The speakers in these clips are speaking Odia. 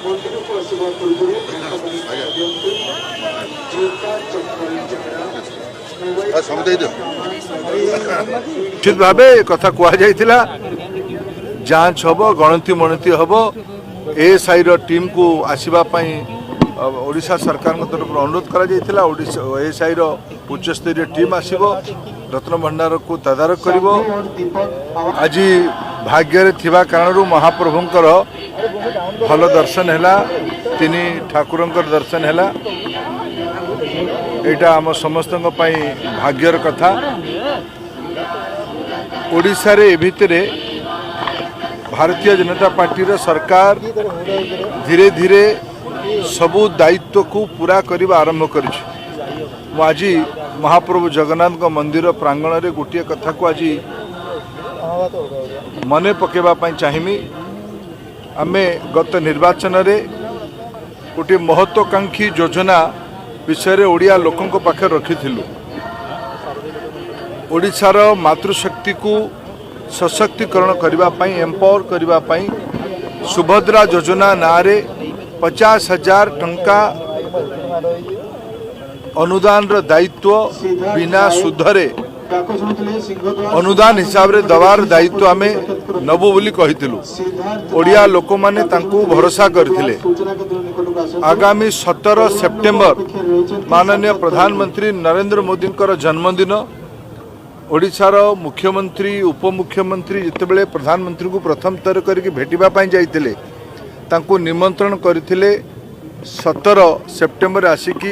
ମନ୍ଦିରକୁ ଆସିବା ପୂର୍ବରୁ ଦିଅନ୍ତୁ ଜୋତା, ଚପଲ, ଚେହେରା। ନିଶ୍ଚିତ ଭାବେ ଏ କଥା କୁହାଯାଇଥିଲା, ଯାଞ୍ଚ ହେବ, ଗଣତି ମଣତି ହେବ। ଏଏସ୍ଆଇର ଟିମ୍କୁ ଆସିବା ପାଇଁ ଓଡ଼ିଶା ସରକାରଙ୍କ ତରଫରୁ ଅନୁରୋଧ କରାଯାଇଥିଲା। ଓଡ଼ିଶା ଏଏସ୍ଆଇର ଉଚ୍ଚସ୍ତରୀୟ ଟିମ୍ ଆସିବ, ରତ୍ନଭଣ୍ଡାରକୁ ତଦାରଖ କରିବ। ଆଜି ଭାଗ୍ୟରେ ଥିବା କାରଣରୁ ମହାପ୍ରଭୁଙ୍କର ଭଲ ଦର୍ଶନ ହେଲା, ତିନି ଠାକୁରଙ୍କର ଦର୍ଶନ ହେଲା। ଏଇଟା ଆମ ସମସ୍ତଙ୍କ ପାଇଁ ଭାଗ୍ୟର କଥା। ଓଡ଼ିଶାରେ ଏ ଭିତରେ ଭାରତୀୟ ଜନତା ପାର୍ଟିର ସରକାର ଧୀରେ ଧୀରେ ସବୁ ଦାୟିତ୍ୱକୁ ପୁରା କରିବା ଆରମ୍ଭ କରିଛି। ମୁଁ ଆଜି ମହାପ୍ରଭୁ ଜଗନ୍ନାଥଙ୍କ ମନ୍ଦିର ପ୍ରାଙ୍ଗଣରେ ଗୋଟିଏ କଥାକୁ ଆଜି ମନେ ପକାଇବା ପାଇଁ ଚାହିଁବି। ଆମେ ଗତ ନିର୍ବାଚନରେ ଗୋଟିଏ ମହତ୍ୱାକାଂକ୍ଷୀ ଯୋଜନା ବିଷୟରେ ଓଡ଼ିଆ ଲୋକଙ୍କ ପାଖରେ ରଖିଥିଲୁ। ଓଡ଼ିଶାର ମାତୃଶକ୍ତିକୁ ସଶକ୍ତିକରଣ କରିବା ପାଇଁ, ଏମ୍ପାୱାର କରିବା ପାଇଁ ସୁଭଦ୍ରା ଯୋଜନା ନାଁରେ 50,000 ଟଙ୍କା ଅନୁଦାନର ଦାୟିତ୍ୱ, ବିନା ସୁଧରେ ଡାକ ଶୁଣୁଥିଲେ ସିଂହଦ୍ୱାର ଅନୁଦାନ ହିସାବରେ ଦେବାର ଦାୟିତ୍ୱ ଆମେ ନେବୁ ବୋଲି କହିଥିଲୁ। ଓଡ଼ିଆ ଲୋକମାନେ ତାଙ୍କୁ ଭରସା କରିଥିଲେ। ସୂଚନା କେନ୍ଦ୍ର ନିକଟକୁ ଆସନ୍ତୁ। ଆଗାମୀ 17 ସେପ୍ଟେମ୍ବର ମାନନୀୟ ପ୍ରଧାନମନ୍ତ୍ରୀ ନରେନ୍ଦ୍ର ମୋଦିଙ୍କର ଜନ୍ମଦିନ। ଓଡ଼ିଶାର ମୁଖ୍ୟମନ୍ତ୍ରୀ, ଉପମୁଖ୍ୟମନ୍ତ୍ରୀ ଯେତେବେଳେ ପ୍ରଧାନମନ୍ତ୍ରୀଙ୍କୁ ପ୍ରଥମ ଥର କରିକି ଭେଟିବା ପାଇଁ ଯାଇଥିଲେ, ତାଙ୍କୁ ନିମନ୍ତ୍ରଣ କରିଥିଲେ 17 ସେପ୍ଟେମ୍ବର ଆସିକି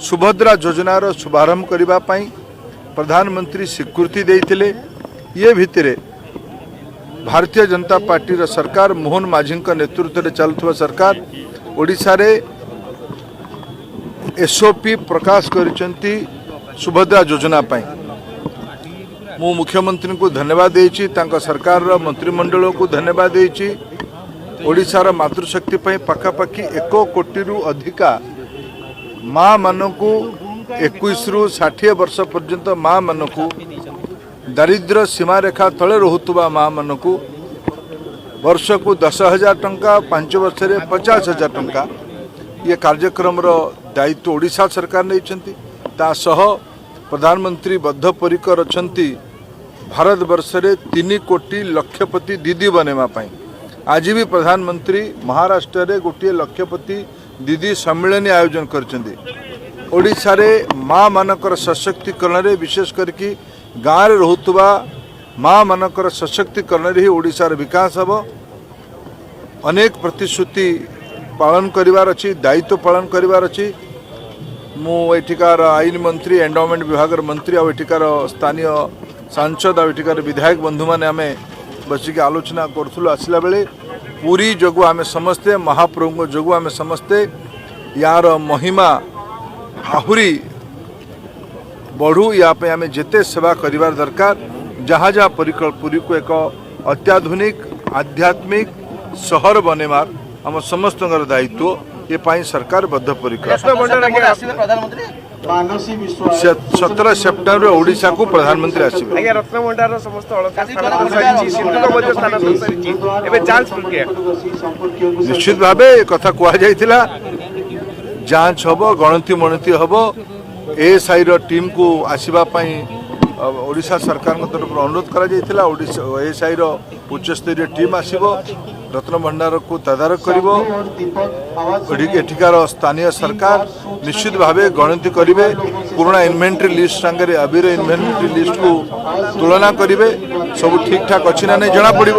ସୁଭଦ୍ରା ଯୋଜନାର ଶୁଭାରମ୍ଭ କରିବା ପାଇଁ। ପ୍ରଧାନମନ୍ତ୍ରୀ ସ୍ୱୀକୃତି ଦେଇଥିଲେ। ଇଏ ଭିତରେ ଭାରତୀୟ ଜନତା ପାର୍ଟିର ସରକାର, ମୋହନ ମାଝୀଙ୍କ ନେତୃତ୍ୱରେ ଚାଲୁଥିବା ସରକାର ଓଡ଼ିଶାରେ ଏସ୍ଓପି ପ୍ରକାଶ କରିଛନ୍ତି ସୁଭଦ୍ରା ଯୋଜନା ପାଇଁ। ମୁଁ ମୁଖ୍ୟମନ୍ତ୍ରୀଙ୍କୁ ଧନ୍ୟବାଦ ଦେଇଛି, ତାଙ୍କ ସରକାରର ମନ୍ତ୍ରିମଣ୍ଡଳକୁ ଧନ୍ୟବାଦ ଦେଇଛି। ଓଡ଼ିଶାର ମାତୃଶକ୍ତି ପାଇଁ ପାଖାପାଖି 1 କୋଟିରୁ ଅଧିକା ମାଆମାନଙ୍କୁ, 21ରୁ 60 ବର୍ଷ ପର୍ଯ୍ୟନ୍ତ ମାଆମାନଙ୍କୁ, ଦାରିଦ୍ର୍ୟ ସୀମାରେଖା ତଳେ ରହୁଥିବା ମାଆମାନଙ୍କୁ ବର୍ଷକୁ 10,000 ଟଙ୍କା, 5 ବର୍ଷରେ 50,000 ଟଙ୍କା, ଇଏ କାର୍ଯ୍ୟକ୍ରମର ଦାୟିତ୍ୱ ଓଡ଼ିଶା ସରକାର ନେଇଛନ୍ତି। ତା ସହ ପ୍ରଧାନମନ୍ତ୍ରୀ ବଦ୍ଧପରିକର ଅଛନ୍ତି ଭାରତବର୍ଷରେ 3 କୋଟି ଲକ୍ଷପତି ଦିଦି ବନେଇବା ପାଇଁ। ଆଜି ବି ପ୍ରଧାନମନ୍ତ୍ରୀ ମହାରାଷ୍ଟ୍ରରେ ଗୋଟିଏ ଲକ୍ଷପତି ଦିଦି ସମ୍ମିଳନୀ ଆୟୋଜନ କରିଛନ୍ତି। ଓଡ଼ିଶାରେ ମା ମାନଙ୍କର ସଶକ୍ତିକରଣରେ, ବିଶେଷ କରିକି ଗାଁରେ ରହୁଥିବା ମା ମାନଙ୍କର ସଶକ୍ତିକରଣରେ ହିଁ ଓଡ଼ିଶାର ବିକାଶ ହେବ। ଅନେକ ପ୍ରତିଶ୍ରୁତି ପାଳନ କରିବାର ଅଛି, ଦାୟିତ୍ୱ ପାଳନ କରିବାର ଅଛି। ମୁଁ ଏଠିକାର ଆଇନ ମନ୍ତ୍ରୀ, ଏଣ୍ଡାଓମେଣ୍ଟ ବିଭାଗର ମନ୍ତ୍ରୀ ଆଉ ଏଠିକାର ସ୍ଥାନୀୟ ସାଂସଦ ଆଉ ଏଠିକାର ବିଧାୟକ ବନ୍ଧୁମାନେ ଆମେ ବସିକି ଆଲୋଚନା କରୁଥିଲୁ ଆସିଲା ବେଳେ। ପୁରୀ ଯୋଗୁଁ ଆମେ ସମସ୍ତେ, ମହାପ୍ରଭୁଙ୍କ ଯୋଗୁଁ ଆମେ ସମସ୍ତେ, ୟାର ମହିମା ଆହୁରି ବଢ଼ୁ, ୟା ପାଇଁ ଆମେ ଯେତେ ସେବା କରିବାର ଦରକାର, ଯାହା ଯାହା ପରିକଳ୍ପ, ପୁରୀକୁ ଏକ ଅତ୍ୟାଧୁନିକ ଆଧ୍ୟାତ୍ମିକ ସହର ବନେଇବାର ଆମ ସମସ୍ତଙ୍କର ଦାୟିତ୍ୱ। ଏ ପାଇଁ ସରକାର ବଦ୍ଧପରିକର। ଆସିବେ ପ୍ରଧାନମନ୍ତ୍ରୀ? ମାନସୀ ବିଶ୍ୱାଳ। 17 ସେପ୍ଟେମ୍ବର ଓଡ଼ିଶାକୁ ପ୍ରଧାନମନ୍ତ୍ରୀ ଆସିବେ। ଆଜ୍ଞା, ରତ୍ନଭଣ୍ଡାରର ସମସ୍ତ ଅଳଙ୍କାର ସ୍ଥାନାନ୍ତର ସରିଛି, ସିନ୍ଦୁକ ମଧ୍ୟ ସ୍ଥାନାନ୍ତର ସରିଛି, ଏବେ ଯାଞ୍ଚ ପ୍ରକ୍ରିୟା। ସମ୍ପର୍କୀୟଙ୍କୁ ନିଶ୍ଚିତ ଭାବେ ଏ କଥା କୁହାଯାଇଥିଲା, ଯାଞ୍ଚ ହେବ, ଗଣତି ମଣତି ହେବ। ଏଏସ୍ଆଇର ଟିମ୍କୁ ଆସିବା ପାଇଁ ଓଡ଼ିଶା ସରକାରଙ୍କ ତରଫରୁ ଅନୁରୋଧ କରାଯାଇଥିଲା। ଓଡ଼ିଶା ଏଏସ୍ଆଇର ଉଚ୍ଚସ୍ତରୀୟ ଟିମ୍ ଆସିବ, ରତ୍ନଭଣ୍ଡାରକୁ ତଦାରଖ କରିବ। ଏଠିକାର ସ୍ଥାନୀୟ ସରକାର ନିଶ୍ଚିତ ଭାବେ ଗଣତି କରିବେ, ପୁରୁଣା ଇନଭେଣ୍ଟ୍ରି ଲିଷ୍ଟ ସାଙ୍ଗରେ ଅବିର ଇନଭେଣ୍ଟ୍ରି ଲିଷ୍ଟକୁ ତୁଳନା କରିବେ। ସବୁ ଠିକ୍ ଠାକ୍ ଅଛି ନା ନାହିଁ ଜଣାପଡ଼ିବ।